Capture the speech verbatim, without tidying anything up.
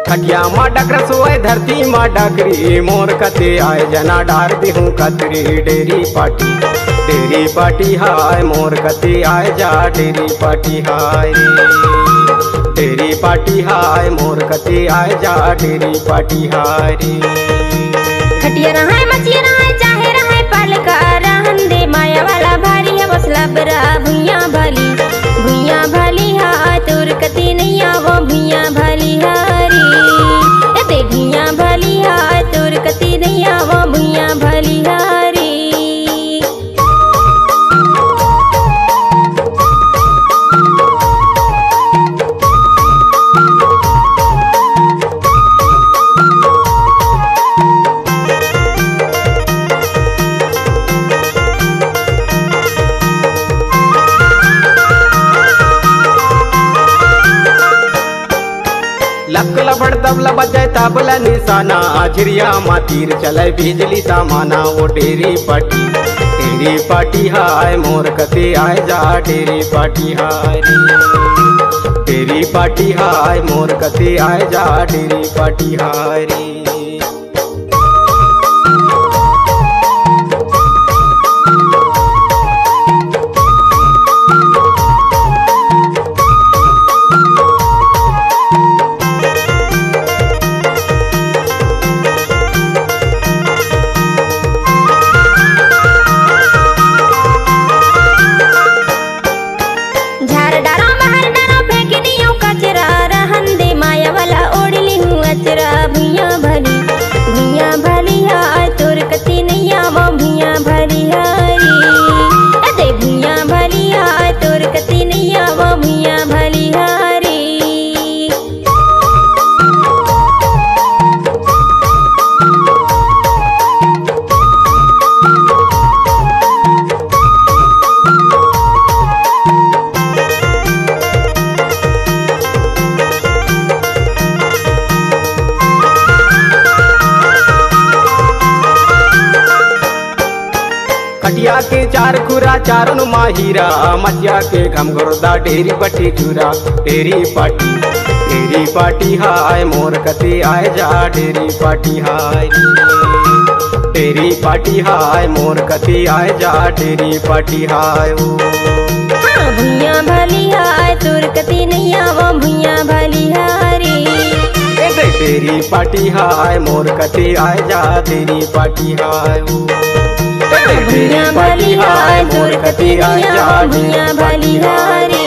खटिया मा डकरा सोए, धरती मा डकरी, मोर कते आए जना डार दिहूं कतरी। डेरी पाटी, डेरी पाटी हाय, मोर कते आए जा, डेरी पाटी हाय रे। डेरी पाटी हाय, मोर कते आए जा, डेरी पाटी हाय रे। खटिया रहय, मचिया रहय, चाहे रहय पलका, रहन दे माया वाला भारी हे बस लबरा। भुइयां भली, भुइयां भली हाय, तोर कती नइ आवंव भुइयां भली हारी। ए दे भुइयां भली हाय, तोर कती नइ आवंव भुइयां भली हारी। लक लबड़ तबला बजाए तबला निशाना, झिरिया मा तीर चले बिजली समाना। ओ डेरी पाटी, डेरी पाटी हाय, मोर कते आए जा, डेरी पाटी हाय रे। डेरी पाटी हाय, मोर कते आए जा, डेरी पाटी हाय रे। झार डारा महर डारा फेंकनी ओ कचरा, रहन दे माया वाला ओढ़ लिहूं अचरा। भुइयां भली, भुइयां भली हाय, तोर कती नइ आवंव भुइयां भली हारी। ए दे भुइयां भली हाय, तोर कती नइ आवंव भुइयां भली हारी। खटिया के चार खुरा चारों मा हीरा, मचिया के घमघुरदा डेरी बटी चूरा। डेरी पाटी, डेरी पाटी हाय, मोर कती आए जा डेरी पाटी हाय। डेरी पाटी हाय, मोर कती आए जा डेरी पाटी हाय ओ। हाँ, भुइयां भली हाय, तोर कती नइ आवंव भुइयां भली हारी। ए दे डेरी पाटी हाय, मोर कती आए जा डेरी पाटी हाय ओ। ए दे डेरी पाटी हाय, मोर कती आए जा डेरी पाटी हाय।